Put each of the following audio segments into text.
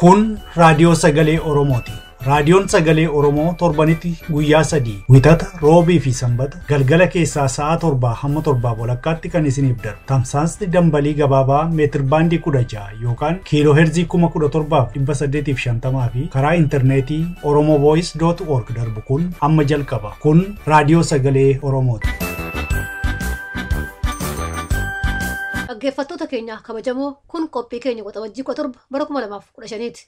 Kun raadiyoo sagalee Oromooti. Raadiyoon sagalee Oromoo torbanitti guyyaa 3 Wixata, Roobii fi Sanbata galgala keessaa sa'a 7 hamma 7:30 kan isiniif darbu. Tamsaasni dambalii gabaabaa meetir baandii 16 yookaan kiiloo heerzii 17,850 fi karaa intarneetii oromovoice.org darbu kun amma jalqaba. Kun raadiyoo sagalee Oromooti. Dhaggeeffattoota keenya kabajamoo, kun qophii keenya Waxabajjii 17 bara 2015ti.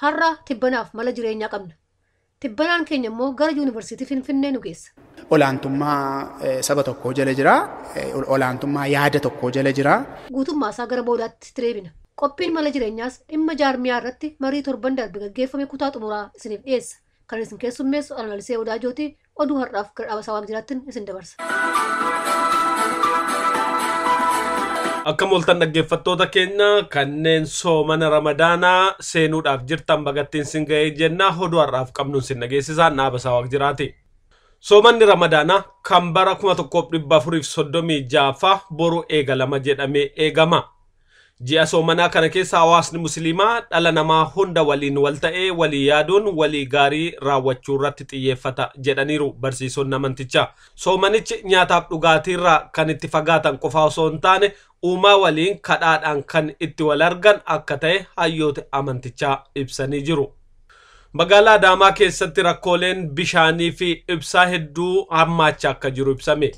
Har'a tibbanaaf mala jireenyaa qabna. Tibbanaan keenya immoo gara Yuunivarsiitii Finfinnee nu geessa. Olaantummaa saba tokkoo jala jira. Olaantummaa yaada tokkoo jala jira. Guutummaa isaa gara boodaatti deebina. Qophiin mala jireenyaas dhimma jaarmiyaa irratti marii torban darbe gaggeeffame kutaa xumuraa isiniif dhiyeessa. Kan isin keessummeessu Analisee Odaajootii oduu har'aaf gara Dhaabasaa Waaqjiraattiin isin dabarsa. Akka mooltan dhaggeeffattoota keenya kanneen soomana Ramadaanaa seenuudhaaf jirtan bagattiin sin ga'ee jennaa oduu har'aaf qabnuun sin dhageessisaa Dhaabasaa Waaqjiraati. Soomanni Ramadaanaa kan bara 1436 boru eegalama jedhamee eegama. Ji'a soomanaa kana keessa hawaasni musliimaa dhala namaa hunda waliin wal ta'ee walii yaaduun walii gaarii raawwachuu irratti xiyyeeffata jedhaniiru barsiisonni amantichaa. Soomanichi nyaataaf dhugaatiirraa kan itti fagaatan qofa osoo hin taane uumaa waliin kadhaadhaan kan itti wal argan akka ta'e hayyoota amantichaa ibsanii jiru. Magaalaa Adaamaa keessatti rakkooleen bishaanii fi ibsaa hedduu hammaachaa akka jiru ibsame.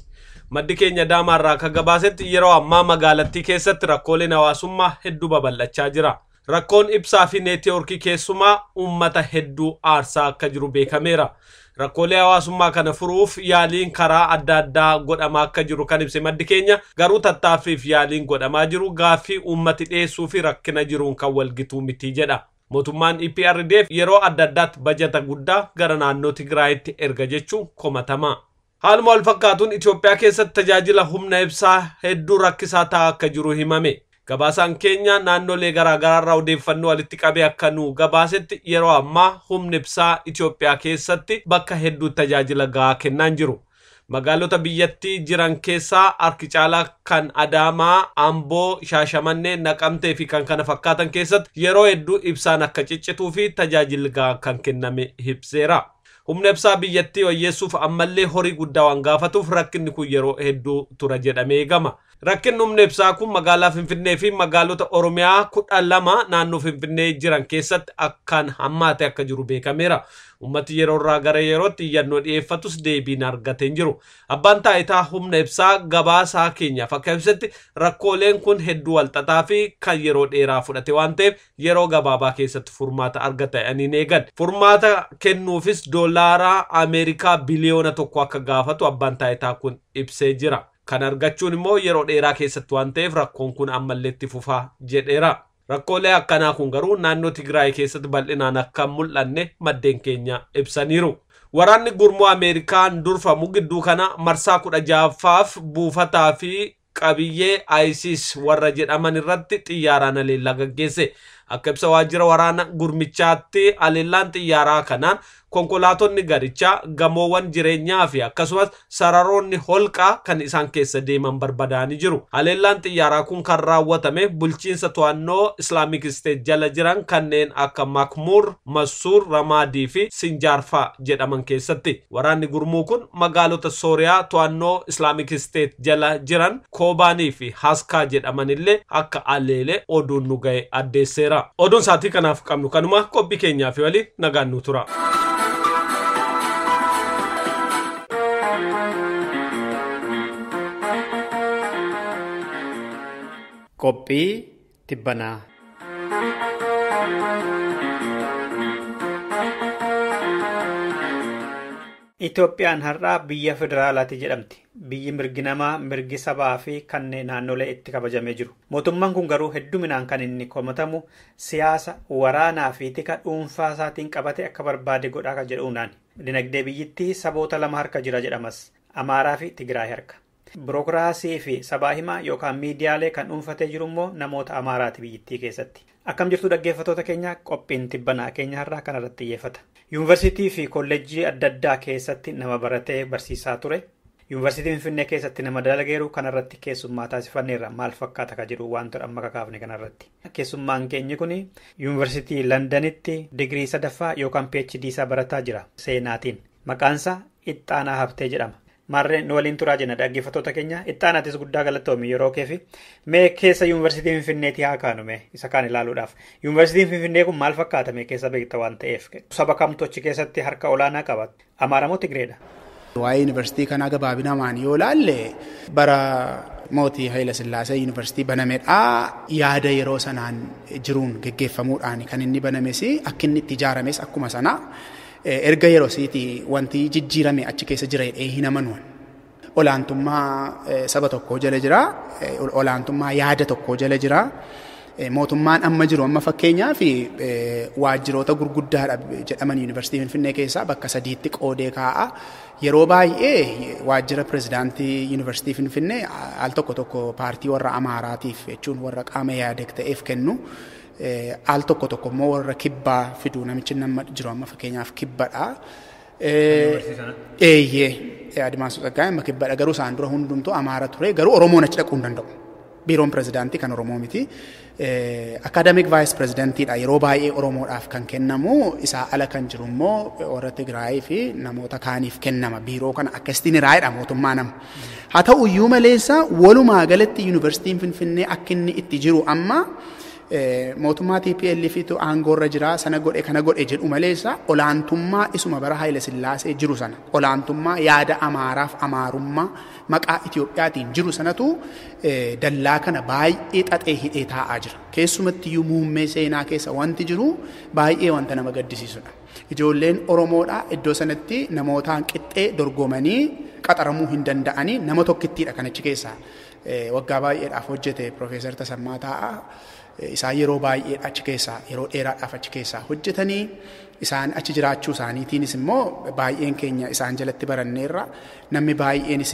Maddi keenya Adaamaa irraa akka gabaasetti yeroo ammaa magaalattii keessatti rakkooleen hawaasummaa hedduu babal'achaa jira. Rakkoon ibsaa fi neetwoorkii keessumaa uummata hedduu aarsaa akka jiru beekameera. Rakkoolee hawaasummaa kana furuuf yaaliin karaa adda addaa godhamaa akka jiru kan ibse maddi keenya, garuu tattaaffiif yaaliin godhamaa jiru gaaffii uummati dhiyeessuu fi rakkina jiruun kan walgituu miti jedha. Mootummaan EPRDF yeroo adda addaatti bajata guddaa gara naannoo Tigraayitti erga jechuun komatama. Haaluma wal fakkaatuun Itoophiyaa keessatti tajaajila humna ibsaa hedduu rakkisaa ta'aa akka jiru himame. Gabaasaan keenya naannolee garaagaraa irraa odeeffannoo walitti qabee akka nu gabaasetti yeroo ammaa humni ibsaa Itoophiyaa keessatti bakka hedduu tajaajila gahaa kennaa hin jiru. Magaalota biyyattii jiran keessaa harki caalaa kan Adaamaa, Amboo, Shaashamannee, Naqamtee fi kan kana fakkaatan keessatti yeroo hedduu ibsaan akka ciccituu fi tajaajilli gahaa kan kenname ibseera. Humna ibsaa biyyattii wayyeessuuf ammallee horii guddaa waan gaafatuuf rakkinni kun yeroo hedduu tura jedhamee eegama. Rakkinni humna ibsaa kun magaalaa Finfinnee fi magaalota Oromiyaa 12 naannoo Finfinnee jiran keessatti akkaan hammaate akka jiru beekameera. Uummati yeroo irraa gara yerootti iyyannoo dhiyeeffatus deebiin argatee hin jiru. Abbaan taayitaa humna ibsaa gabaasaa keenyaaf akka ibsetti rakkooleen kun hedduu walxaxaa fi kan yeroo dheeraa fudhate waan ta'eef yeroo gabaabaa keessatti furmaata argatanii hin eegan. Furmaata kennuufis doolaara Ameerikaa biliyoona 1 akka gaafatu abbaan taayitaa kun ibsee jira. Kan argachuun immoo yeroo dheeraa keessatti waan ta'eef rakkoon kun ammallee itti fufaa jedheera. Rakkoolee akkanaa kun garuu naannoo Tigraay keessatti bal'inaan akka mul'anne maddeen keenya ibsaniiru. Waraanni gurmuu Ameerikaan durfamu gidduu kana marsaa 16ffaaf buufataa fi qabiyyee ISIS warra jedhaman irratti xiyyaaraan haleellaa gaggeesse. Akka ibsa waajjira waraana gurmichaatti haleellaan xiyyaaraa kanaan konkolaatonni garichaa, gamoowwan jireenyaa fi akkasumas sararoonni holqaa kan isaan keessa deeman barbadaanii jiru. Haleellaan xiyyaaraa kun kan raawwatame bulchiinsa to'annoo Islamic State jala jiran kanneen akka Makmur, Masuur, Ramaadii fi Sinjaarfaa jedhaman keessatti. Waraanni gurmuu kun magaalota Sooriyaa to'annoo Islamic State jala jiran Koobaanii fi Haskaa jedhaman illee akka aleelee oduun nu ga'e addeesseera. Oduun sa'aatii kanaaf qabnu kanuma qophii keenyaa fi waliin nagaan nu tura. Qophii tibbanaa. Itoophiyaan har'aa biyya federaalaati jedhamti. Biyyi mirgi namaa, mirgi sabaa fi kanneen naannolee itti kabajamee jiru. Mootummaan kun garuu hedduminaan kan inni komatamu siyaasa, waraanaa fi tika dhuunfaa isaatiin qabate akka barbaade godhaa kan jedhuunaan. Dinagdee biyyittii saboota lama harka jira jedhamas. Amaaraa fi Tigraay harka. Birookiraasii fi sabaa himaa yookaan miidiyaalee kan dhuunfatee jiru immoo namoota Amaaraati biyyittii keessatti. Akkam jirtu dhaggeeffattoota keenya, qophiin tibbanaa keenya har'aa kanarratti xiyyeeffata. Yuunivarsiitii fi kolleejjii adda addaa keessatti nama baratee barsiisaa ture. Yuunivarsiitii Finfinnee keessatti nama dalageeru kanarratti keessummaa taasifanneerra maal fakkaata ka jedhu wantoota amma kakaafne kanarratti. Keessummaan keenyi kun Yuunivarsiitii Londanitti digirii sadaffaa yookaan PhD isaa barataa jira seenaatiin. Maqaansaa Ittaanaa Habtee jedhama. Maarreen nu waliin turaa jenna dhaggeeffattoota keenya. Ittaanaatis guddaa galatoomi yeroo keefi. Mee keessa Yuunivarsiitii Finfinneetii haa kaanu mee isa kaan ilaaluudhaaf. Yuunivarsiitiin Finfinnee kun maal fakkaata mee keessa beekta waan ta'eef? Saba kamtu achi keessatti harka olaanaa qaba? Amaara moo Tigreedha? Waa'ee yuunivarsiitii kanaa gabaabinaan yoo ilaalle bara mootii Haayila Sillaasee yuunivarsiitii banamedha. Yaada yeroo sanaan jiruun geggeeffamuudhaan kan inni banames akka inni itti ijaarames akkuma sana. Erga yeroo siiti wanti jijjiirame achi keessa jira jedhee hin amanuun. Olaantummaa saba tokkoo jala jira. Olaantummaa yaada tokkoo jala jira. Mootummaan amma jiru amma fakkeenyaaf waajjiroota gurguddaadha jedhaman yuunivarsiitii Finfinnee keessaa bakka sadiitti qoodee kaa'a. Yeroo baay'ee waajjira pirezidaantii yuunivarsiitii Finfinnee al tokko tokko paartii warra Amaaraatiif jechuun warra qaama yaadek ta'eef kennu. Al tokko tokko immoo warra kibbaa fidu namichi nama jiru amma fakkeenyaaf kibbadha. Eeyyee Adimaasuu Tsaggaayee amma kibbadha garuu isaan dura hundumtuu Amaara ture garuu Oromoon achi dhaquu hin danda'u. Biiroon pirezidaantii kan Oromoo miti. Akaadamik vaayis pirezidaantiidha yeroo baay'ee Oromoodhaaf kan kennamu isaa ala kan jiru immoo warra Tigraayii fi namoota kaaniif kennama. Biiroo kana akkasitiin hiraayedha mootummaa nama. Haa ta'u iyyuu maleessa walumaa galatti yuunivarsiitiin Finfinnee akka inni itti jiru amma mootummaa TPLF tu aangoorra jira sana godhe kana godhe jedhu maleessa olaantummaa isuma bara Haayila Sillaasee jiru sana olaantummaa yaada Amaaraaf Amaarummaa maqaa Itiyoophiyaatiin jiru sanatu dallaa kana baay'ee xaxee hidhee taa'aa jira. Keessumattiyyuu muummee seenaa keessa wanti jiru baay'ee wanta nama gaddisiisudha. Ijoolleen Oromoodha iddoo sanatti namootaan qixxee dorgomanii qaxaramuu hin danda'anii nama tokkittiidha kan achi keessaa waggaa baay'eedhaaf hojjete Piroofeesar Tasammaa Taa'aa. Isaan yeroo baay'ee achi keessaa yeroo dheeraadhaaf achi keessaa hojjetanii isaan achi jiraachuu isaaniitiinis immoo baay'een keenya isaan jalatti baranneerra namni baay'eenis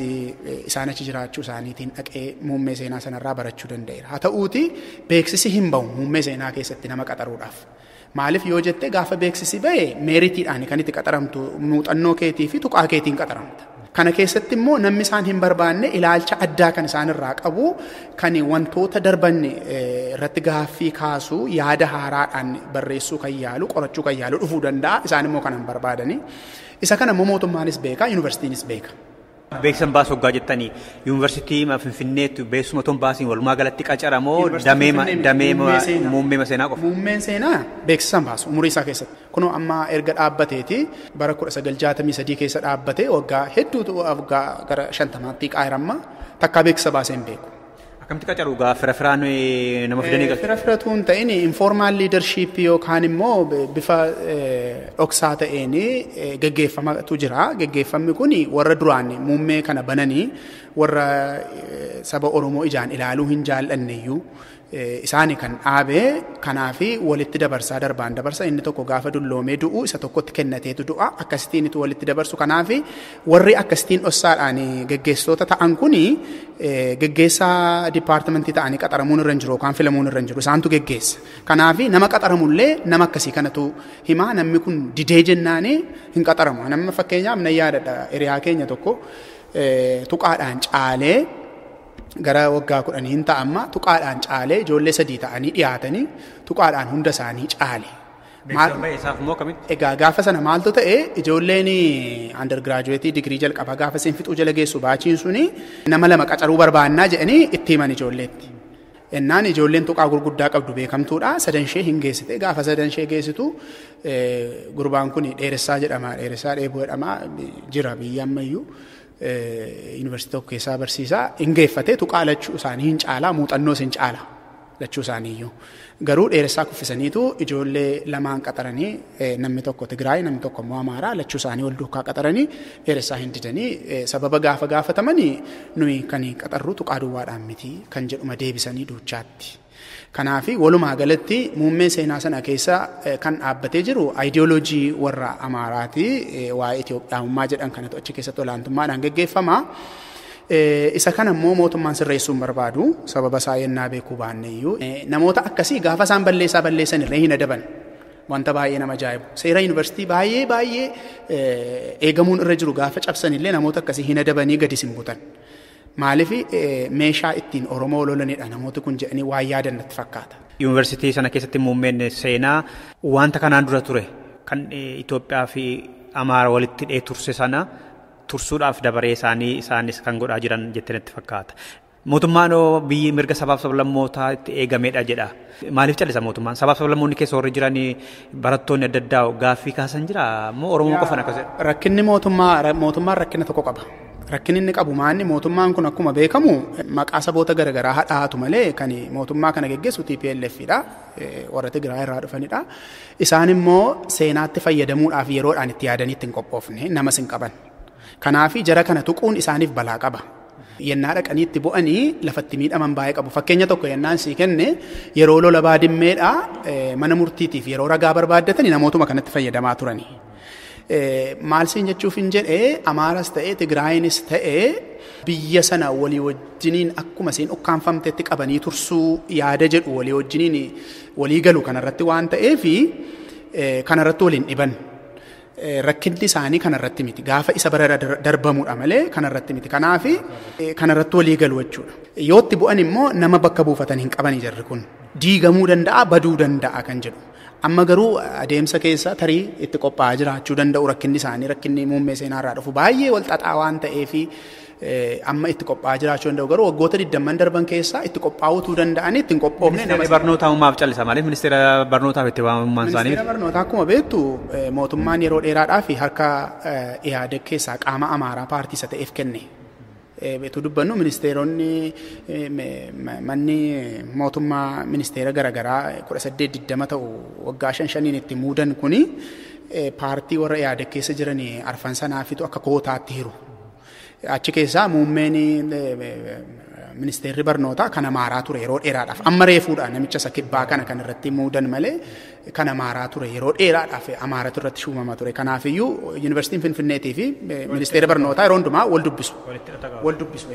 isaan achi jiraachuu isaaniitiin dhaqee muummee seenaa sanarraa barachuu danda'eera. Haa ta'uuti beeksisi hin bahu muummee seenaa keessatti nama qaxaruudhaaf. Maaliif yoo jette gaafa beeksisi bahe meeritiidhaan kan itti qaxaramtu muuxannoo keetii fi tuqaa keetiin qaxaramta. Kana keessatti immoo namni isaan hin barbaanne ilaalcha addaa kan isaan irraa qabu kan wantoota darban irratti gaaffii kaasuu yaada haaraadhaan barreessuu kan yaalu qorachuu kan yaalu dhufuu danda'a isaan immoo kan hin barbaadani. Isa kana immoo mootummaanis beeka yuunivarsiitiinis beeka. Beeksisan baasuu hoggaa jettanii yuunivarsiitii Finfinneetti beeksisuma otoo hin baasiin walumaa galatti qacaramoo damee muummee seenaa qofa? Muummeen seenaa beeksisan baasu umurii isaa keessatti. Kunoo amma erga dhaabbateeti bara 1963 keessa dhaabbate waggaa hedduutu waggaa gara 50tti qaayiramma takkaa beeksisa baasee hin beeku. Akkamitti qacaru gaa fira firaan nama fidanii galchu? Fira firatu hin ta'in informal leadership yookaan immoo bifa dhoksaa ta'een geggeeffamatu jira. Geggeeffamni kun warra duraan muummee kana bananii warra saba Oromoo ijaan ilaaluu hin jaallanne iyyuu isaani kan dhaabe kanaafi walitti dabarsaa darbaan dabarsa inni tokko gaafa dulloomee du'u isa tokkotti kennateetu du'a akkasittiin walitti dabarsu kanaafi warri akkasittiin dhossaadhaan geggeessitoota ta'an kuni geggeessaa dipaartimentii ta'anii qaxaramuun irra hin jiru yookaan filamuun irra hin jiru isaantu geggeessa. Kanaafi nama qaxaramullee nama akkasii kanatu himaa namni kun didee jennaani hin qaxaramu. Nama fakkeenyaaf nan yaadadha hiriyaa keenya tokko tuqaadhaan caalee gara waggaa 10 hin ta'amma tuqaadhaan caalee ijoollee 3 ta'anii dhiyaatanii tuqaadhaan hunda isaanii caale. Egaa gaafa sana maaltu ta'e ijoolleen undergraduate digirii jalqabaa gaafa seen fixuu jala geessu baachiin suni nama lama qacaruu barbaannaa jedhanii itti himan ijoolleetti. Ennaan ijoolleen tuqaa gurguddaa qabdu beekamtuudha sadan ishee hin geessite gaafa sadan ishee geessitu gurbaan kun dheeressaa jedhama dheeressaa dheeboo jedhama jira biyya ammayyuu. Yuunivarsiitii tokko keessaa barsiisaa hin geeffate tuqaa lachuu isaanii hin caalaa muuxannoos hin caala lachuu isaaniiyyuu. Garuu dheeressaa kuffisaniitu ijoollee lamaan qaxaranii namni tokko Tigraay namni tokko immoo Amaaraa lachuu isaanii wal duukaa qaxaranii dheeressaa hin didanii sababa gaafa gaafatamanii nuyi kan qaxarru tuqaa duwwaadhaan miti kan jedhuma deebisanii duuchaatti. Kanaafi walumaa galatti muummee seenaa sana keessa kan dhaabbatee jiru aayidiyooloojii warra Amaaraati waa'ee Itoophiyaamummaa jedhan kanatu achi keessatti olaantummaadhaan geggeeffama. Isa kana immoo mootummaan sirreessuu hin barbaadu sababa isaa yennaa beekuu baanne iyyuu namoota akkasii gaafa isaan balleessaa balleessan irree hin adaban. Wanta baay'ee nama ajaa'ibu. Seera yuunivarsiitii baay'ee baay'ee eegamuun irra jiru gaafa cabsanillee namoota akkasii hin adabanii gadi sin butan. Maaliif meeshaa ittiin Oromoo lolanidha namooti kun jedhanii waan yaadan natti fakkaata. Yuunivarsiitii sana keessatti muummeen seenaa wanta kanaan dura ture kan Itoophiyaa fi Amaara walitti hidhee turse sana tursuudhaaf dabaree isaanii isaanis kan godhaa jiran jettee natti fakkaata. Mootummaan biyyi mirga sabaaf sablammootaa itti eegamedha jedha. Maaliif callisa mootummaan? Sabaaf sablammoonni keessa warri jiran barattoonni adda addaa gaaffii kaasan jira moo Oromoo qofan akkas jedha? Rakkinni mootummaan rakkina tokko qaba. Rakkinni inni qabu maanni mootummaan kun akkuma beekamu maqaa saboota garaagaraa hadhaatu malee kan mootummaa kana geggeessu TPLF dha. Warra Tigraay irraa dhufanidha. Isaan immoo seenaatti fayyadamuudhaaf yeroodhaan itti yaadanii ittiin qophoofne namas hin qaban. Kanaaf jara kana tuquun isaaniif balaa qaba. Yennaa dhaqanii itti bu'anii lafatti miidhaman baay'ee qabu. Fakkeenya tokko yennaan sii kenne yeroo lola baadimmeedha mana murtiitiif yeroo ragaa barbaaddatanii namootuma kanatti fayyadamaa turani. Maal siin jechuuf hin jedhee Amaaras ta'ee Tigraayinis ta'ee biyya sana walii wajjiniin akkuma isiin ukkaanfamtetti qabanii tursuu yaada jedhu walii wajjiniin walii galu kanarratti waan ta'eefi kanarratti waliin dhiban. Rakkinni isaanii kanarratti miti. Gaafa isa bara darbamuudha malee kanarratti miti. Kanaaf kanarratti walii galu jechuudha. Yoo itti bu'an immoo nama bakka buufatan hin qabanii jarri kun. Diigamuu danda'a, baduu danda'a kan jedhu. Amma garuu adeemsa keessa tarii itti qophaa'aa jiraachuu danda'u rakkinni isaanii rakkinni muummee seenaarraa dhufu baay'ee wal xaxaa waan ta'eefi amma itti qophaa'aa jiraachuu danda'u garuu waggoota 20 darban keessaa itti qophaa'uutuu danda'anii ittiin qophoofne nama. Ministeerri barnootaa maaf callisa maaliif ministeera barnootaaf itti waamamummaan isaanii? Ministeera barnootaa akkuma beektu mootummaan yeroo dheeraadhaaf harka Ihaadeg keessaa qaama Amaaraa paartii isa ta'eef kenne. Beektu dubbannu ministeeronni manni mootummaa ministeera garaagaraa 18-20 ta'u waggaa 5-5 itti muudan kuni paartii warra Ihaadeg keessa jiran arfan sanaafitu akka kootaatti hiru. Achi keessaa muummeen ministeerri barnootaa kan Amaaraa ture yeroo dheeraadhaaf. Amma reefuudha namicha isa kibbaa kana kan irratti muudan malee kan Amaaraa ture yeroo dheeraadhaaf Amaaratu irratti shuumama ture. Kanaafiyyuu yuunivarsiitiin Finfinneetii fi ministeerri barnootaa yeroo hundumaa wal dubbisu. Wal dubbisu.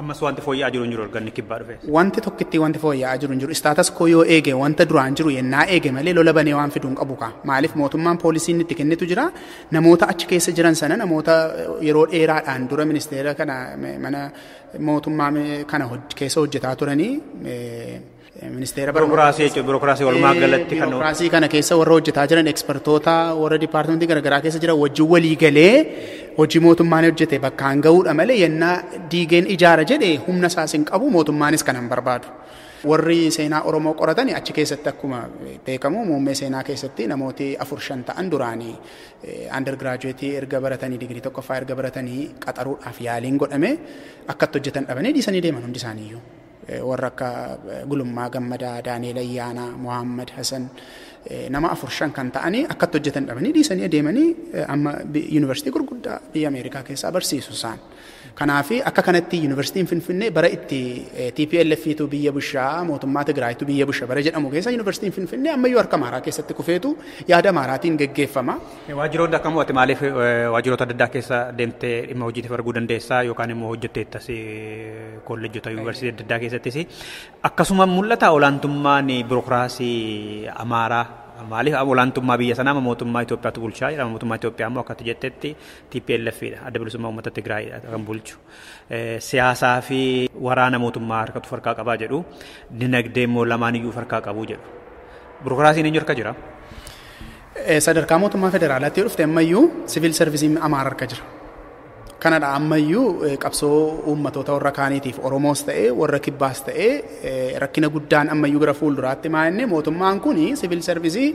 Ammas wanti fooyya'aa jiru hin jiru erga inni kibbaa dhufe. Wanti tokkitti wanti fooyya'aa jiru hin jiru. Istaatas koo yoo eege wanta duraan jiru yennaa eege malee lola banee waan fiduun qabu kaa. Maaliif mootummaan poolisiin itti kennitu jira. Namoota achi keessa jiran sana namoota yeroo dheeraadhaan dura ministeera kana mana mootummaa kana keessa hojjetaa turanii ministeera barnootaa jechuun birookiraasii walumaa galatti kan birookiraasii kana keessa warra hojjetaa jiran ekspertoota warra dipaartimentii garaagaraa keessa jiran wajjin walii galee hojii mootummaan hojjete bakkaan ga'uudha malee yennaa diigeen ijaara jedhe humna isaas hin qabu mootummaanis kan hin barbaadu. Warri seenaa Oromoo qoratani achi keessatti akkuma beekamu muummee seenaa keessatti namooti 4-5 ta'an duraanii undergraduate erga baratanii digirii tokkoffaa erga baratanii qaxaruudhaaf yaaliin godhame akkatti hojjetan dhabanii dhiisanii deeman hundi isaaniiyyuu. Warra akka Gulummaa Gammadaa, Daani'el Ayyaanaa, Muhammad Hasan nama 4-5 kan ta'anii akkatti hojjetan dhabanii dhiisanii deemanii amma yuunivarsiitii gurguddaa biyya Ameerikaa keessaa barsiisu isaan. Kanaaf akka kanatti yuunivarsiitiin Finfinnee bara itti TPLF tu biyya bushaa mootummaa Tigraayitu biyya busha bara jedhamu keessa yuunivarsiitiin Finfinnee ammayyuu harka Amaaraa keessatti kufeetu yaada Amaaraatiin geggeeffama. Waajjiroonni akkam ati maaliif waajjiroota adda addaa keessa deemtee dhimma hojiitiif arguu dandeessaa yookaan immoo hojjetteettas kolleejjota yuunivarsiitii adda addaa keessattis akkasuma mul'ata olaantummaan birookiraasii Amaaraa. Maaliif olaantummaa biyya sanaa mootummaa Itoophiyaatu bulchaa jedhama. Mootummaa Itoophiyaa immoo akkatti jettetti TPLF dha. Adda bilisummaa uummata Tigraay kan bulchu. Siyaasaa fi waraana mootummaa harkatu farkaa qabaa jedhu. Dinagdee immoo lamaan iyyuu farkaa qabu jedhu. Birookiraasiin eenyu harka jira? Sadarkaa mootummaa federaalaatti yoo dhufte ammayyuu siviil sarvisiin Amaara harka jira. Kanadha ammayyuu qabsoo uummatoota warra kaaniitiif Oromoos ta'ee warra Kibbaas ta'ee rakkina guddaan ammayyuu gara fuulduraatti maa'inni mootummaan kun siviil sarvisii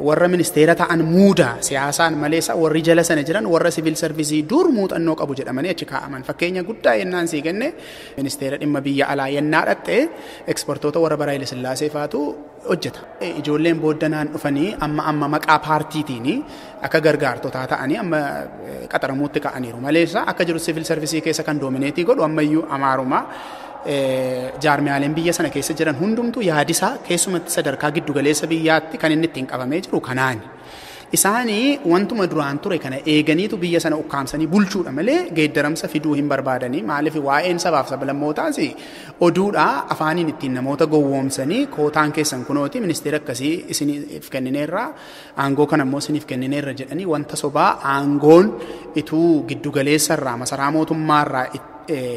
warra ministeera ta'an muuda siyaasaan maleessa warri jala sana jiran warra siviil sarvisii dur muuxannoo qabu jedhamanii achi kaa'aman. Fakkeenya guddaa yennaan sii kenne ministeera dhimma biyya alaa yennaa dhatte ekspertoota warra bara Haile Sillaasee faatu hojjeta. Ijoolleen booddanaan dhufanii amma maqaa paartiitiin akka gargaartotaa ta'anii amma qaxaramuutti ka'aniiru maleessa akka jiru siviil sarvisii keessa kan doomineetii godhu ammayyuu Amaaruma. Jaarmiyaaleen biyya sana keessa jiran hundumtuu yaadisaa keessumatti sadarkaa giddugaleessa biyyaatti kan inni ittiin qabamee jiru kanaani. Isaanii wantuma duraan ture kana eeganiitu biyya sana ukkaamsanii bulchuudha malee geeddaramsa fiduu hin barbaadanii. Maaliif waa'een sabaaf sablammootaas oduudha afaaniin ittiin namoota gowwoomsanii kootaan keessan kunooti ministeera akkasii isiniif kennineerra aangoo kana immoo isiniif kennineerra jedhanii wanta sobaa aangoon ituu giddugaleessarraa masaraa mootummaarraa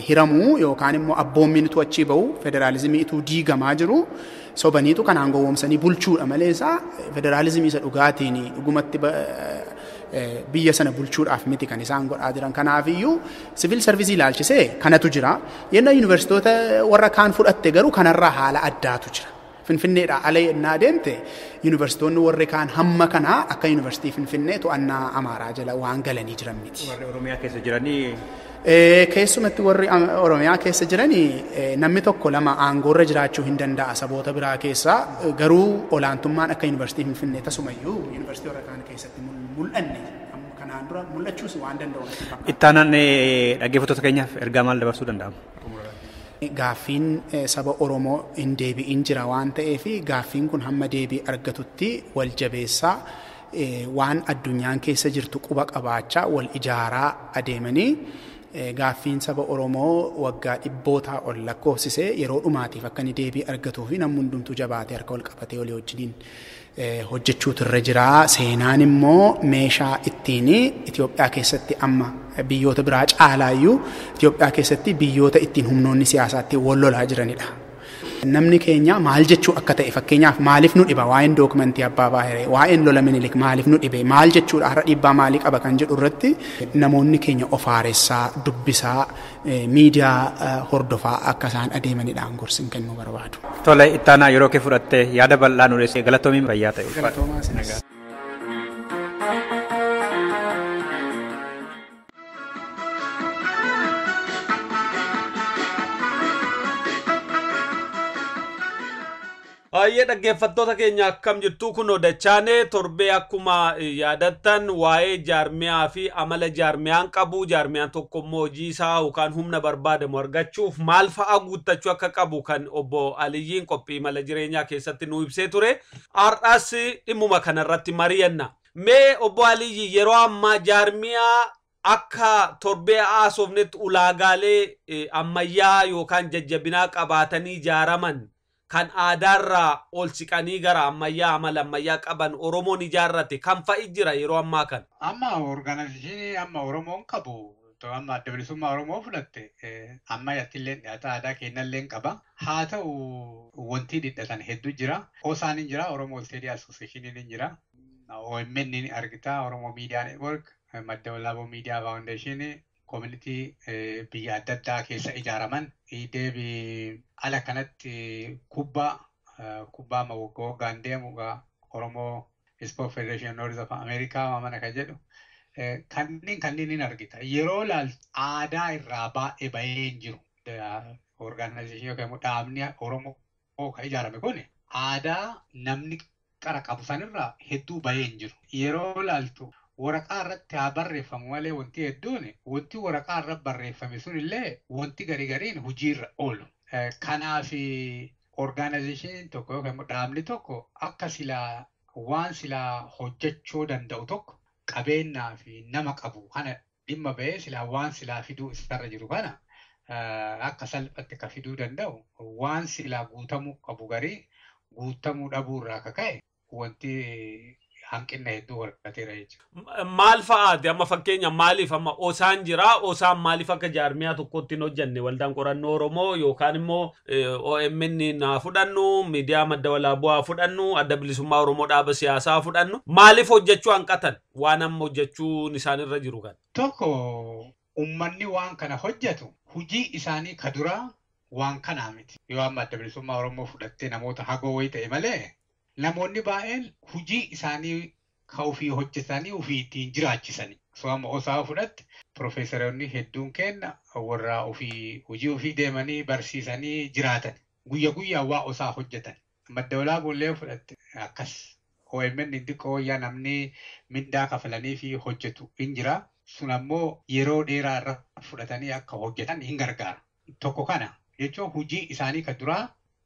hiramuu yookaan immoo abboommiin ituu achii bahu federaalizimii ituu diigamaa jiru sobaniitu kanaan gowwoomsanii bulchuudha malee isaa federaalizimii isa dhugaatiin dhugumatti biyya sana bulchuudhaaf miti kan isaan godhaa jiran. Kanaafiyyuu siviil sarvisii ilaalchisee kanatu jira. Yennaa yuunivarsiitoota warra kaan fudhatte garuu kanarraa haala addaatu jira. Finfinneedhaa ala yennaa deemte yuunivarsiitoonni warri kaan hamma kanaa akka yuunivarsiitii Finfinnee to'annaa Amaaraa jala waan galanii jiran miti. Warri Oromiyaa keessa jiranii Keessumatti warri Oromiyaa keessa jiranii namni tokko lama aangoorra jiraachuu hin danda'a saboota biraa keessaa garuu olaantummaan akka yuunivarsiitii Finfinnee tasumayyuu yuunivarsiitii warra kaan keessatti mul'anne kanaan dura mul'achuus waan danda'u. Ittaanaan dhaggeeffattoota keenyaaf ergaa maal dabarsuu danda'ama? Gaaffiin saba Oromoo hin deebi'in jira waan ta'eef gaaffiin kun hamma deebii argatutti wal jabeessaa waan addunyaan keessa jirtu quba qabaachaa wal ijaaraa adeemanii gaaffiin saba Oromoo waggaa dhibbootaa ol lakkoofsisee yeroo dhumaatiif akka inni deebii argatuu fi namni hundumtuu jabaatee harka wal qabatee walii wajjiniin hojjechuutu irra jira. Seenaan immoo meeshaa ittiin Itoophiyaa keessatti amma biyyoota biraa caalaayyuu Itoophiyaa keessatti biyyoota ittiin humnoonni siyaasaatti wal lolaa jiranidha. Namni keenya maal jechuu akka ta'e fakkeenyaaf maaliif nu dhiba waa'een dookumentii Abbaa Baahiree waa'een lola Minilik maaliif nu dhibe maal jechuudha har'a dhiibbaa maalii qaba kan jedhu irratti namoonni keenya of haaressaa dubbisaa miidiyaa hordofaa akka isaan adeemanidhaan gorsin kennuu barbaadu. Tole ittaanaa yeroo kee fudhattee yaada bal'aa nu dhiyeesse galatoomii fayyaa ta'e. Galatoomaa isinis. Baay'ee dhaggeeffattoota keenya akkam jirtu kun Dachaanee torbee akkuma yaadattan waa'ee jaarmiyaa fi amala jaarmiyaan qabu jaarmiyaan tokko immoo hojii isaa yookaan humna barbaadamu argachuuf maal fa'a guuttachuu akka qabu kan obbo Aliyyiin qophii mala jireenyaa keessatti nu ibsee ture. Har'as dhimmuma kanarratti mari'anna. Mee obbo Aliyyi yeroo ammaa jaarmiyaa akka torbee haasofnetti ulaagaalee ammayyaa yookaan jajjabinaa qabaatanii ijaaraman kan aadaarraa ol siqanii gara ammayyaa amala ammayyaa qaban Oromoon ijaarrate kan fa'i jira yeroo ammaa kana. Amma orgaanaayizeshinii amma Oromoon qabu amma adda bilisummaa Oromoo fudhatte ammayyatti illee dhiyaata aadaa keenyallee qaba. Haa ta'u wanti dhidhatan hedduu jira. OSAN hin jira, Oromoo Steady Association hin jira. OMN ni argita, Oromoo Media Network, Madda Walaaboo Media Foundation, community biyya adda addaa keessa ijaaraman deebi ala kanatti kubbaa amma waggaa waggaan deemu Oromoo Sport Federation North of America mana kan jedhu kanneen hin argita. Yeroo laaltu aadaa irraa baay'ee bahee hin jiru. Organization yookaan immoo dhaabni Oromoo kan ijaarame kun aadaa namni qara qabu sanirraa hedduu bahee hin jiru. Yeroo laaltu waraqaa irratti haa barreeffamu malee wanti hedduun wanti waraqaa irratti barreeffame sun illee wanti garii gariin hojiirra oolu. Kanaaf orgaanaayizeshiniin tokko yookaan immoo dhaabni tokko akka silaa waan silaa hojjechuu danda'u tokko qabeenyaa fi nama qabu kana dhimma bahee silaa waan silaa fiduu isarra jiru kana akka salphatti akka fiduu danda'u waan silaa guutamuu qabu garii guutamuu dhabuu irraa akka ka'e wanti hanqina hedduu hordateera jechuudha. Maal fa'aati amma fakkeenya maaliif amma OSAN jira OSAN maaliif akka jaarmiyaa tokkotti hin hojjenne waldaan qorannoo Oromoo yookaan immoo OMN naa fudhannu miidiyaa madda walaaboo haa fudhannu adda bilisummaa Oromoo dhaaba siyaasaa haa fudhannu maaliif hojjechuu hanqatan waan amma hojjechuun isaanirra jiru kan. Tokko uummanni waan kana hojjetu hojii isaanii ka duraa waan kanaa miti. Yoo amma adda bilisummaa Oromoo fudhattee namoota hagoo wayii ta'e malee namoonni baay'een hojii isaanii ka ofii hojjetanii ofii ittiin jiraachisani. So amma OSA fudhatte piroofeesaroonni hedduun kenna warra ofii hojii ofii deemanii barsiisanii jiraatan. Guyya guyyaan waa OSA hojjetan. Madda Walaaboo fudhatte akkas OMN xiqqoo wayyaa namni mindaa kafalanii fi hojjetu hin jira. Sun ammoo yeroo dheeraa irra fudhatanii akka hojjetan hin gargaara. Tokko kana jechuun hojii isaanii kan duraa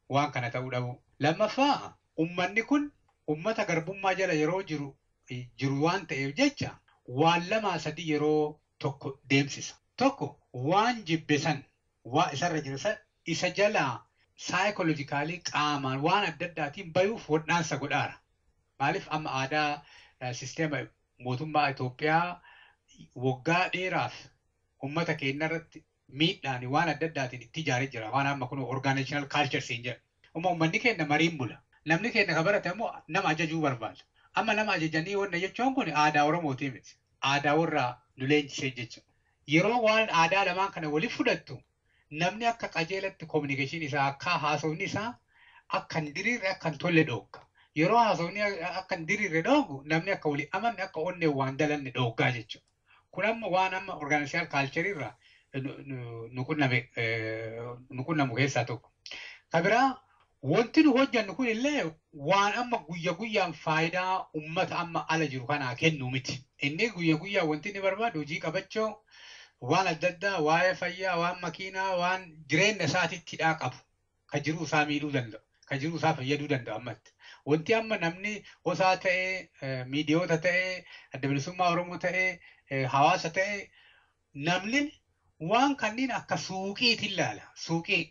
waan kana ta'uu dhabu. Lammaffaa ummanni kun ummata garbummaa jala yeroo jiru jiru waan ta'eef jecha waan lamaa sadii yeroo tokko deemsisa. Tokko waan jibbe san waa isarra jiru san isa jalaa saayikoloojikaalii qaamaan waan adda addaatiin bayuuf wadhaansa godhaara. Maaliif amma aadaa sisteema mootummaa Itoophiyaa waggaa dheeraaf uummata keenya irratti miidhaan waan adda addaatiin itti ijaaree jira. Waan amma kun organizational culture siin jedhu. Amma uummanni keenya mariin bula. Namni keenya kan barate ammoo nama ajajuu barbaada. Amma nama ajajanii wanna jechuun kun aadaa Oromootii miti. Aadaa warra nu leenjisee jechuudha. Yeroo waan aadaa lamaan kana waliif fudhattu namni akka qajeelatti communication isaa akka haasofni isaa akka hin diriirre akka hin tolle dhoogga. Yeroo haasofni akka hin diriirre dhooggu namni akka walii amanne akka onnee waan dalanne dhooggaa jechuudha. Kun amma waan amma organizational culture irraa nu qunnamu keessaa tokko. Kan biraa wanti nu hojjannu kun illee waan amma guyya guyyaan faayidaa uummata amma ala jiru kanaa kennu miti. Inni guyya guyyaan wanti inni barbaadu hojii qabachuu waan adda addaa waa'ee fayyaa, waan makiinaa, waan jireenya isaatitti hidhaa qabu kan jiruu isaa miidhuu danda'u, kan jiruu isaa fayyaduu danda'u ammatti. Wanti amma namni osaa ta'ee, miidiyoota ta'ee, adda bilisummaa Oromoo ta'ee, hawaasa ta'ee namni waan kanneen akka suuqiitti ilaala. Suuqii.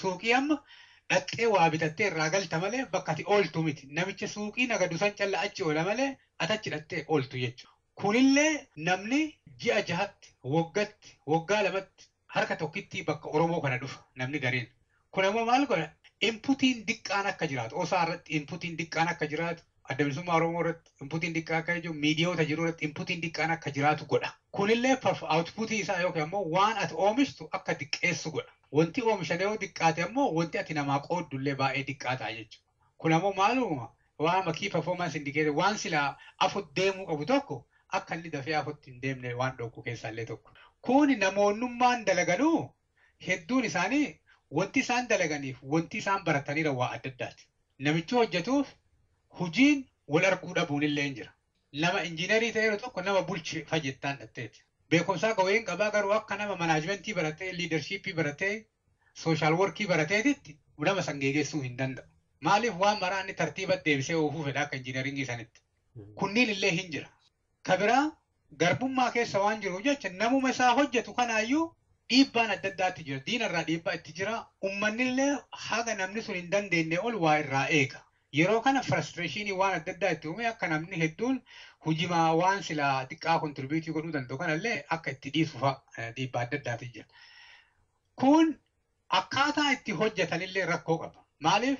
Suuqii amma dhaqxee waa bitattee irraa galta malee bakka ati ooltu miti. Namicha suuqii nagadu san calla achi oola malee ati achi dhaqxee ooltu jechuudha. Kunillee namni ji'a jahatti, waggatti, waggaa lamatti harka tokkitti bakka Oromoo kana dhufa namni gariin. Kun ammoo maal godha? Inputiin diqqaan akka jiraatu, osaa irratti inputiin diqqaan akka jiraatu, adda bilisummaa Oromoo irratti inputiin diqqaan akka jiru, miidiyoota jiru irratti inputiin diqqaan akka jiraatu godha. Kunillee outputii isaa yookiin ammoo waan ati oomishtu akka diqqeessu godha. Wanti oomishan yoo diqqaate ammoo wanti ati namaa qooddu illee baay'ee diqqaa ta'a jechuudha. Kun ammoo maaluma waan key performance indicator waan silaa afut deemuu qabu tokko akka inni dafee afutti hin deemne waan dhooqu keessaa illee tokko. Kun namoonnummaan dalaganuu hedduun isaanii wanti isaan dalaganiif wanti isaan barataniira waa adda addaati. Namichi hojjetuuf hojiin wal arguu dhabuun illee hin jira. Nama injiinarii ta'eeru tokko nama bulche fajettaan dhatteeti. Beekumsaa gaween qabaa garuu akka nama manaajimentii baratee, liidarshiippii baratee, sooshaal workii barateetitti nama san geeggeessuu hin danda'u. Maaliif waan maraa inni tartiiba deebisee oofuu fedha akka injiinaringii sanitti. Kunniin illee hin jira. Ka biraa garbummaa keessa waan jiruuf jecha namuma isaa hojjetu kanaayyuu dhiibbaan adda addaatti jira. Diinarraa dhiibbaa itti jira. Uummanni illee haga namni sun hin dandeenye ol waa irraa eega. Yeroo kana frustrationii waan adda addaa itti uume akka namni hedduun hujimaa waan silaa xiqqaa kontribiutii godhuu danda'u kanallee akka itti dhiisu fa'a dhiibbaa adda addaatti jira. Kun akkaataa itti hojjetanillee rakkoo qaba. Maaliif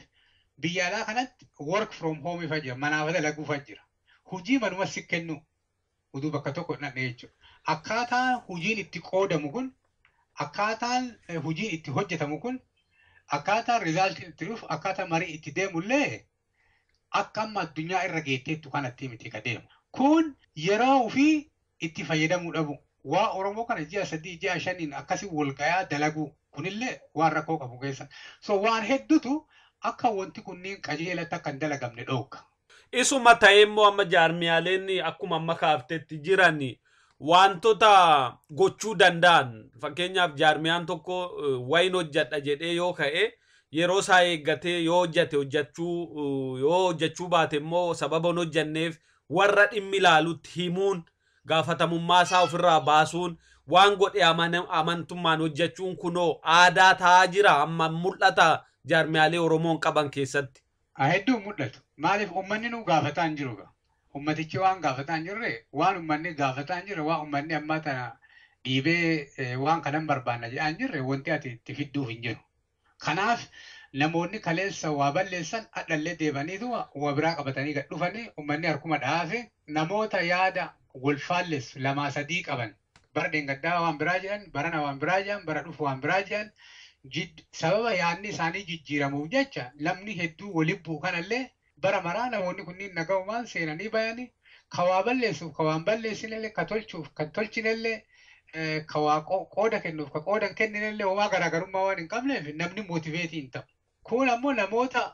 biyya alaa kanatti work from home ifa jira, manaaf dalaguu fa jira. Hojii manuma si kennu uduu bakka tokko hin dhaqne jechuudha. Akkaataan hojiin itti qoodamu kun, akkaataan hojiin itti hojjetamu kun, akkaataan rizaaltiin itti dhufu, akkaataa marii itti deemullee akka amma addunyaa irra geetteettu kanatti miti ka deemu. Kun yeroo ofii itti fayyadamuu dhabu. Waa Oromoo kana ji'a 3 ji'a 5 akkasii wal gayaa dalaguu kunillee waan rakkoo qabu keessa. So waan hedduutu akka wanti kunniin qajeelatti akka hin dalagamne dhoogga. Isuma ta'ee immoo amma jaarmiyaaleen akkuma amma kaaftetti jiran wantoota gochuu danda'an fakkeenyaaf jaarmiyaan tokko wayin hojjedha jedhee yoo ka'e yeroo isaa eeggatee yoo hojjete hojjechuu yoo hojjechuu baate immoo sababa hin hojjenneef warra dhimmi ilaalutti himuun gaafatamummaa isaa ofirraa baasuun waan godhe amantummaan hojjechuun kunoo aadaa ta'aa jira amma mul'ata jaarmiyaalee Oromoon qaban keessatti. Hedduun mul'atu. Maaliif uummanni nu gaafataa hin jiru gaa? Uummatichi waan gaafataa hin jirre, waan uummanni gaafataa hin jirre, waan uummanni ammaa tana dhiibee waan kanan barbaanna jedhaa hin jirre wanti ati itti fidduuf hin jiru. Kanaaf namoonni kaleessa waa balleessan hadhallee deebaniitu waa biraa qabatanii gad dhufanii uummanni harkuma dhaafe namoota yaada wal faallessu 2 3 qaban bara dheengaddaa waan biraa jedhan, barana waan biraa jedhan, bara dhufu waan biraa jedhan sababa yaadni isaanii jijjiiramuuf jecha namni hedduu waliin bu'u kanallee bara maraa namoonni kunniin naga'umaan seenanii bayanii ka waa balleessuuf ka waan balleessinellee ka tolchuuf ka tolchinellee ka waa qooda kennuuf ka qooda hin kenninellee homaa garaagarummaa waan hin qabneef namni mootiveetii hin ta'u. Kun ammoo namoota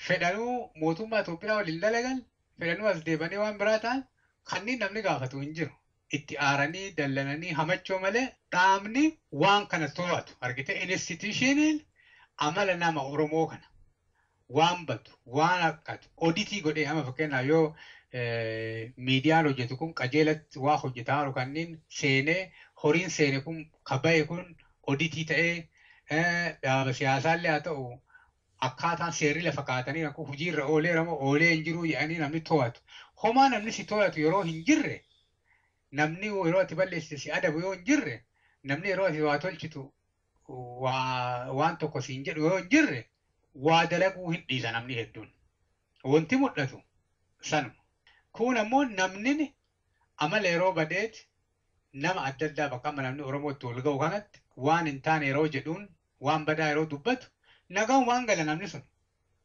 fedhanuu mootummaa Itoophiyaa waliin dalagan fedhanuu as deebanii waan biraa ta'an kanneen namni gaafatu hin jiru. Itti aaranii dallananii hamachoo malee dhaabni waan kana to'atu argite institutioniin amala nama Oromoo kana Waan badu, waan akkatu, oditii godhee amma fakkeenyaaf yoo miidiyaan hojjetu kun qajeelatti waa hojjetaa jiru kanneen seenee horiin seene kun kaba'e kun oditii ta'ee dhaaba siyaasaallee haa ta'u akkaataan seerri lafa kaatanii rakkoo hojiirra ooleera moo oolee hin jiru jedhanii namni to'atu. Homaa namni si to'atu yeroo hin jirre namni yeroo ati balleessite si adabu yoo hin jirre namni yeroo ati waa tolchitu waan tokko siin jedhu yoo hin jirre waa dalaguu hin dhiisa namni hedduun. Wanti mul'atu sanuma. Kun ammoo namni amala yeroo badeet nama adda addaa bakka amma namni Oromoo itti wal ga'u kanatti waan hin taane yeroo jedhuun waan badaa yeroo dubbatu nagaan waan gala namni sun.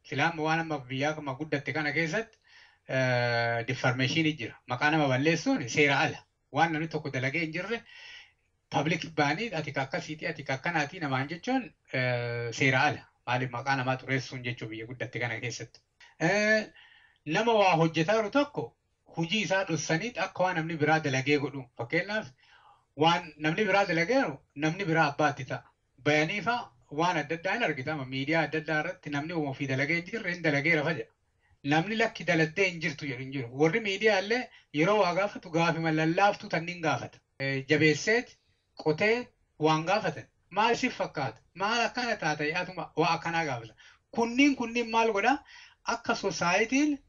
Silaama waan amma biyyaa amma guddatte kana keessatti diffarmeeshinii jira. Maqaa nama balleessuun seera ala. Waan namni tokko dalagee hin jirre public baanii ati akkasiiti ati akkanaatii namaan jechuun seera ala. Maaliif maqaa namaa xureessuun jechuun biyya guddatte kana keessatti. Nama waa hojjetaa jiru tokko hojii isaa dhoksanii akka waan namni biraa dalagee godhu. Fakkeenyaaf waan namni biraa dalageeru namni biraa abbaatti ta'a. Bayanii fa'a waan adda addaa hin argitama. Miidiyaa adda addaa irratti namni ofii dalagee hin jirre hin dalageera fa'a jedha. Namni lakki daladdee hin jirtu jedhu hin jiru. Warri miidiyaa illee yeroo waa gaafatu gaafima lallaaftuu tanniin gaafata. Jabeesseet qotee waan gaafatan. Maal siif fakkaata? Maal akkana taata yaatuma waa akkanaa gaafata. Kunniin maal godhaa? Akka sosaayitiin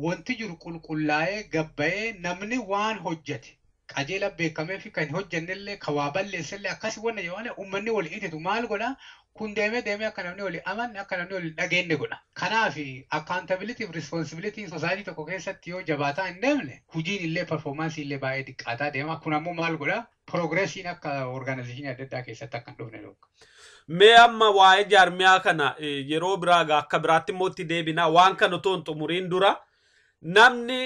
wanti jiru qulqullaa'ee gabbayee namni waan hojjete qajeela beekamee fi kan hojjennellee kan waa balleessellee akkasii wanna jedhanii uummanni wal ititu maal godhaa? Kun deemee deemee akka namni walii amanne akka namni walii dhageenye godha. Kanaaf accountability fi responsibility society tokko keessatti yoo jabaataa hin deemne hojiin illee performance illee baay'ee xiqqaataa deema. Kun ammoo maal godhaa? Progressiin akka organization adda addaa keessatti akka hin dhufne dhooqa. Mee amma waa'ee jaarmiyaa kana yeroo biraa akka biraatti immoo itti deebina waan kana otoo hin xumuriin dura namni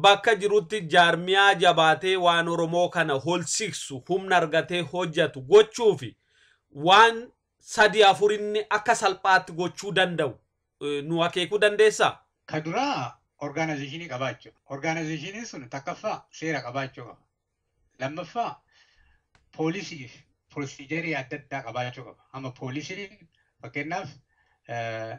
bakka jirutti jaarmiyaa jabaatee waan Oromoo kana holsiksu humna argatee hojjetu gochuufi waan 3-4 inni akka salphaatti gochuu danda'u nu akeekuu dandeessaa? Ka duraa orgaanayizeeshinii qabaachuu. Orgaanayizeeshiniin sun takkaffaa seera qabaachuu qaba. Lammaffaa poolisii fi piroosiijarii adda addaa qabaachuu qaba. Amma poolisiin fakkeenyaaf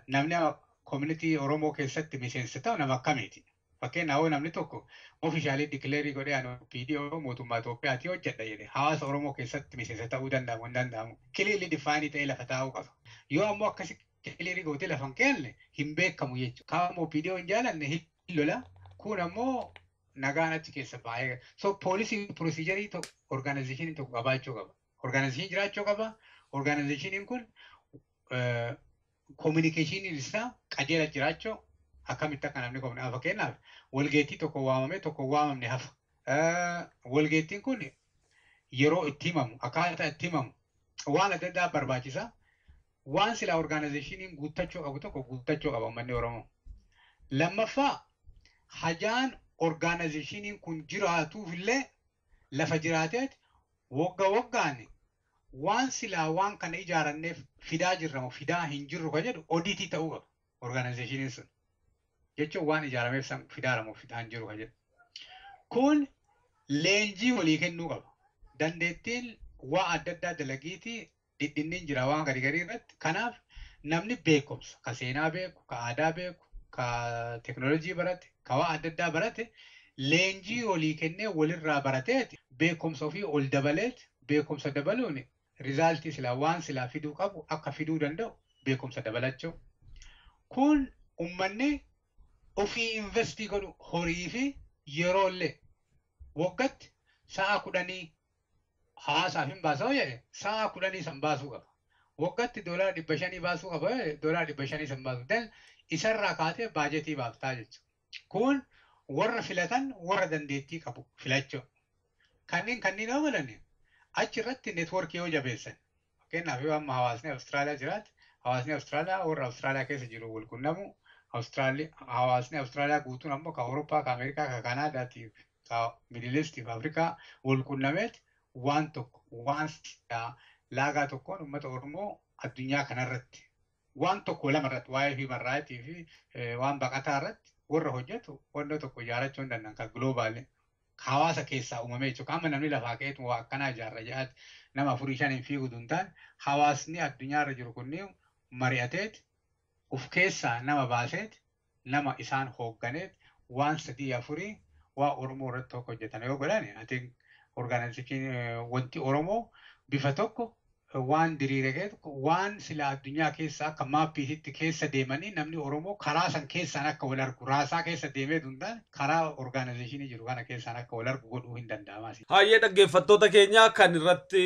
namni koomunitii Oromoo keessatti miseensa ta'u nama akkamiiti? Fakkeenyaaf namni tokko ofiishaalii dikileerii godhee ani PDO mootummaa Itoophiyaatii hojjedha jedhe hawaasa Oromoo keessatti miseensa ta'uu danda'amu hin danda'amu. Kiliirli difaayinii ta'ee lafa taa'uu qaba. Yoo ammoo akkasi kiliirii gootee lafa hin kenne hin beekamu jechuudha. Kaan ammoo PDO hin jaalanne hin lola. Kun ammoo nagaan achi keessa baay'ee. So poolisii piroosiijarii orgaanayizeeshinii tokko qabaachuu qaba. Orgaanayizeeshiniin jiraachuu qaba. Orgaanayizeeshiniin kun koominikeeshiniin isaa qajeela jiraachuu akkamitti akka namni koomne fakkeenyaaf walgeettii tokko waamame tokko waamamne hafa. Walgeettiin kun yeroo itti himamu akkaataa itti himamu waan adda addaa barbaachisa. Waan silaa orgaanayizeeshiniin guuttachuu qabu tokko guuttachuu qaba uummanni Oromoo. Lammaffaa hajaan orgaanayizeeshiniin kun jiraatuuf illee lafa jiraateet wagga waggaan waan silaa waan kana ijaaranneef fidaa jirra moo fidaa hin jirru kan jedhu odiitii ta'uu qaba orgaanayizeeshiniin sun. Jechuun waan ijaarameef san fidaara moo fidaa hin jiru kan jedhu. Kun leenjii walii kennuu qaba. Dandeettiin waa adda addaa dalagiitii dhidhinniin jira waan garii garii irratti. Kanaaf namni beekumsa ka seenaa beeku, ka aadaa beeku, ka teknoolojii barate, ka waa adda addaa barate leenjii walii kennee walirraa barateeti beekumsa ofii ol dabaleet beekumsa dabaluun rizaaltii silaa waan silaa fiduu qabu akka fiduu danda'u beekumsa dabalachuu. Kun uummanni ofii investii godhu horii fi yeroo illee waggaatti sa'a 10 hawaasaaf hin baasuu jedhe sa'a 10 san baasuu qaba. Waggaatti $500 baasuu qaba jedhe $500 san baasuu. Then isarraa kaatee baajetii baaftaa jechuudha. Kun warra filatan warra dandeettii qabu filachuu. Kanneen yoo godhan achirratti neetwoorkii yoo jabeessan. Fakkeenyaaf yoo amma hawaasni Awustiraaliyaa jiraate hawaasni Awustiraaliyaa warra Awustiraaliyaa keessa jiru wal quunnamu hawaasni Awustiraaliyaa guutuun ammoo ka Awurooppaa, ka Ameerikaa, ka Kanaadaatii fi ka Miidil Iistii fi Afrikaa wal quunnameet waan tokko waan laagaa tokkoon uummata Oromoo addunyaa kanarratti waan tokko lama irratti waa'ee human rights fi waan baqataa irratti warra hojjetu wanta tokko ijaarrachuu hin danda'an kan global hawaasa keessaa uumamee jechuudha. Amma namni lafaa ka'eetu waa akkanaa ijaarra jedhaati nama 4-5 hin fiigu hin taane hawaasni addunyaarra jiru kunniin mari'ateet Uf keessaa nama baaseet nama isaan hoogganeet waan sadii afurii waa Oromoo irratti tokko hojjetan yoo godhan, I think organization wanti Oromoo bifa tokko waan diriire tokko, waan sila addunyaa keessa akka maappiititti keessa deemanii namni Oromoo karaa san keessaan akka wal argu, raasaa keessa deemee hundaan karaa organization jiru kana keessaan akka wal argu godhuu hin danda'ama. Hayyee, dhaggeeffattoota keenya, kan irratti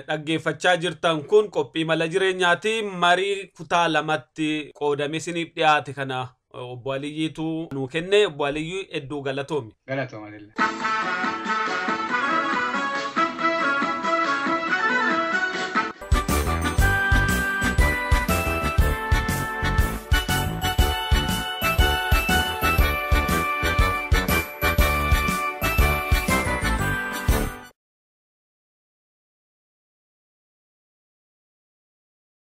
dhaggeeffachaa jirtan kun qophii mala jireenyaati. Marii kutaa lamatti qoodamee isiniif dhiyaate kana obbo Aliyyiitu nuu kenne. Obbo Aliyyii, hedduu galatoomi. Galatooma.